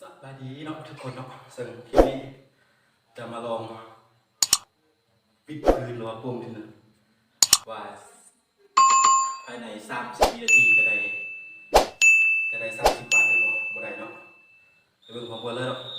ສະບາຍດີເນາະທຸກຄົນເນາະ ເຊິ່ງຄລິບນີ້ຈະມາລອງວິດພື້ນ ຫຼືວ່າປົມດິນ ວ່າພາຍໃນສາມສິບວິນາທີຈະໄດ້ ຈະໄດ້ສາມສິບບາດຫຼືບໍ່ ບໍ່ໄດ້ເນາະ. ໄປເບິ່ງພ້ອມກັນເລີຍເນາະ.